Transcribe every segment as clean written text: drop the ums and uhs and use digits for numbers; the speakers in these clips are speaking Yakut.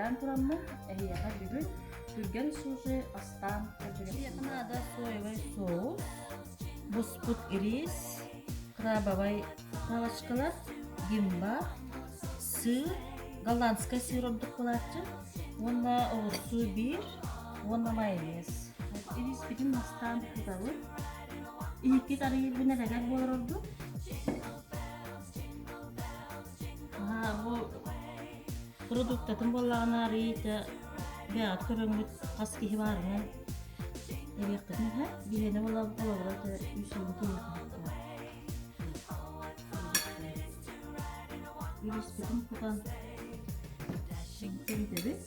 Кырбаан тураммын, эһиэхэ бүгүн түргэн суши астаан көрдөрүөхпүн. Эһиэхэ наада соевай соус, буспут рис, крабовай палочкалар, гимба, сыр, голландскай сыр ордук буолааччы уонна оҕурсуу биир уонна майонез. Ириспитин бастаан кутабыт. Иһиккит арыйбын эрэгэр буолар ордук. Бу продуктатын буоллаҕына арыйыыта бэйэҕит көрөҥҥүт хас киһи баарынан эбиэххитин иһэ биһиэнэ буолабыт үс уон киһиэхэ Үрэспитин кутан тэнтэбит.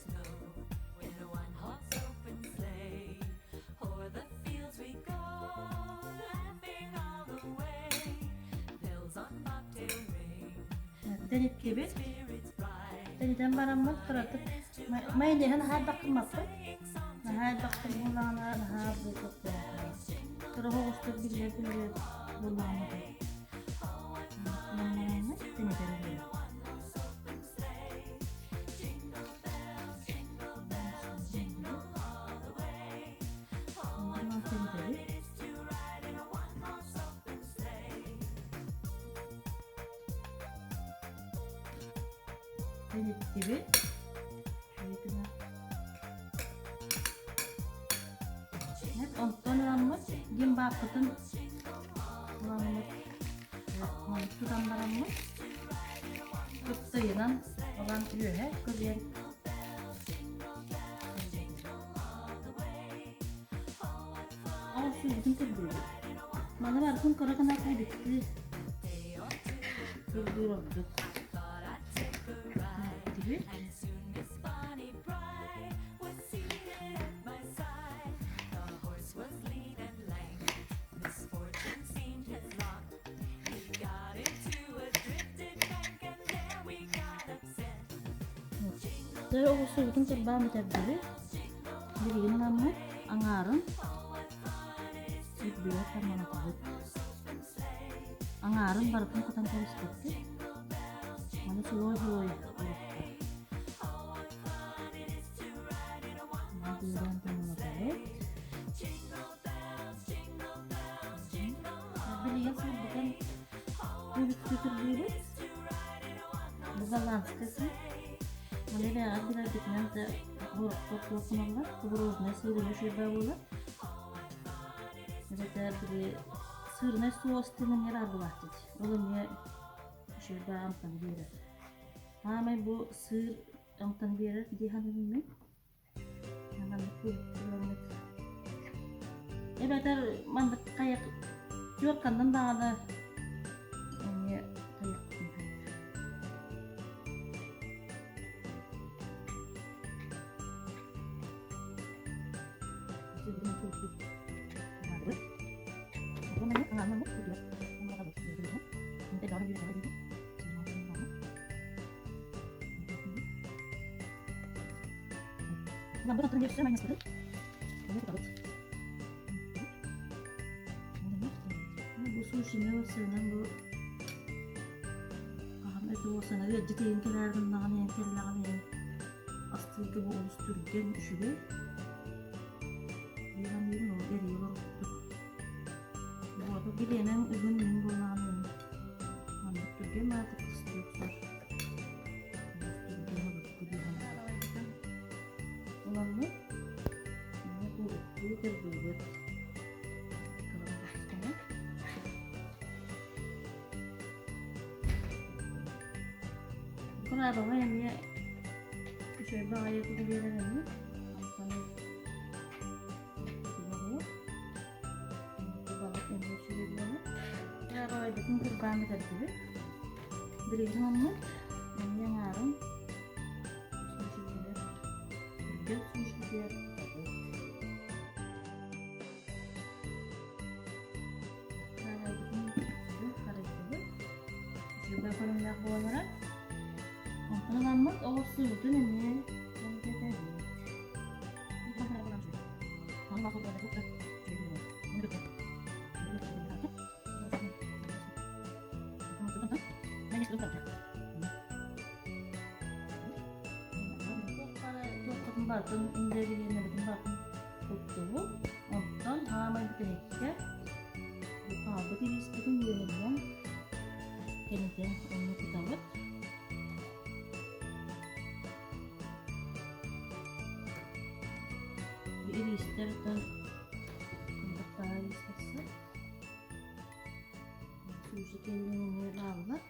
Тэниттибит. Тэнитэн бараммыт кыратык майонеһы наһаа элбэх гыммаппыт. Наһаа элбэх буоллаҕына наһаа буолуох Кыра оҕустук биллэр биллэр буоллаҕына тэнитэн биэрэбит. Тэниттибит. Онтон ыламмыт гимбаппытын ыламмыт маннык тутан бараммыт кыптыйынан ылан үөһэ көлүйэн Ол сүүрбүтүн кырбыыбыт. Маны барытын кыра гына күүрүктүү кырбыыр ордук. Түбүт. Дьэ оҕурсуубутун кырбаан бүтэрдибит. Билигин ыламмыт аҥаарын үрдүгэр таммалатабыт. Аҥаарын барытын кутан кэбиспэппит. Маны сылой-сылой Биирэн таммалатабыт. Билигин сылбытын кубиктыы кырбыыбыт. Бу голландскай сыр. Маны бэйэҕит билэргитинэн да горохтор туох гыналлар, кукурузный сыр эмиэ үчүгэй буолар. Эбэтэр били сырнай соус диэн эмиэ баар буолааччы. Ол эмиэ үчүгэй амтан биэрэр. Аамай бу сыр амтан биэрэр дии саныыбын мин. Эбэтэр маннык хайах түөрт-ханнан даҕаны эмиэ хайыахпытын сөп. Бу сушины сыанан бу хаһан это сана ыалдьыт иһин кэлээр гыннаҕына иһин кэллэҕинэ иһин астыырга бу олус түргэн үчүгэй биир ол эрийэ олорбуттук буоту билиэнэҥ уһун иһин буоллаҕына иһин маннык түргэн баатык кыстыы охсор Ыламмыт, эмиэ кубиктыы кырбыыбыт. Крабовай эмиэ үчүгэй баҕайы тугу биэрэр эмиэ. Балык эмиэ үчүгэй буолар. Крабовайбытын кырбаан бүтэрдибит. Билигин оннук эмиэ аҥаарын Түргэн сүүрбүтүгэр харайдыбыт. Үчүгэй көрүҥнээх буолара. Онтон ыламмыт оҕурсуубутун эмиэ тэлгэтэбит. барытын ингредиеннэрбитин барытын куттубут. Онтон хаамай бүтэһиккэ бу хаалбыт ириспитин үөһэннэн тэнитэн онно кутабыт. Бу ириистэр оттон кымтахтаах ириис тахсар. Суши кэннинэн эмиэ бааллар.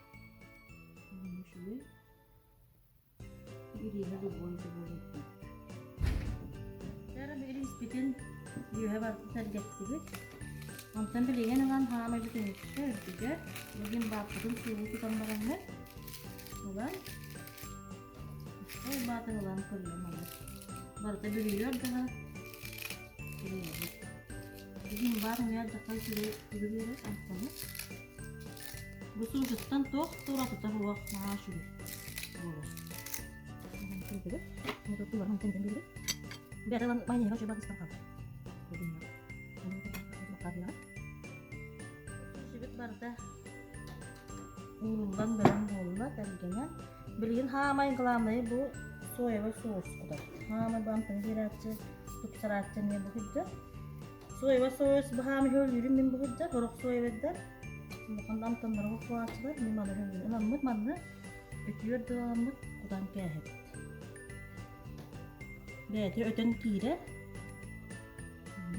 Үчүгэй. Ирииһэ любой любой Дьэ, ирииспитин үөһэ барытын сэргэттибит. Онтон билигин ылан хаамай бүтүнүккэ үрдүгэр билигин бааппытын суулуу тутан бараммыт ылан ол баатын ылан көрүөм аны. Барыта бүрүйүөр даҕа бүрүйэбит. Билигин баат эмиэ алдьархай үчүгэй үгүрүөрэр амтаны. Бу суушуттан туох да уратыта суох наһаа үчүгэй буолар. Сушибит барыта ууруллан бэлэм буолла тэлгэнэн. Билигин хаамай главное бу соевый соус кутар. Хаамай бу амтаны биэрээччи, тупсарааччы эмиэ бу сылдьар. Соевый соус бу хаамай хөлүүрүн мин бу сылдьар, сорох соевайдар улахан амтаннары хохуааччылар мин маны хөлүүрүн ыламмыт манна өтүөр дыламмыт кутан кээһэбит. Бэйэтэ өтөн киирэр.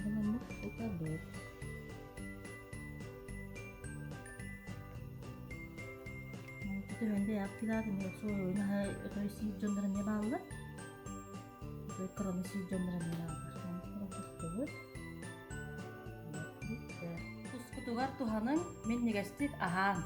Ыламмыт кутабыт. Төһөн бэйэҕит килаатыҥҥа суоруйун аһа өтөй сиир дьоннор эмиэ бааллар. Өтөй кыраны сиир дьоннор эмиэ бааллар. Туттубут. Тускутугар туһаныҥ, минньигэстик аһааҥ.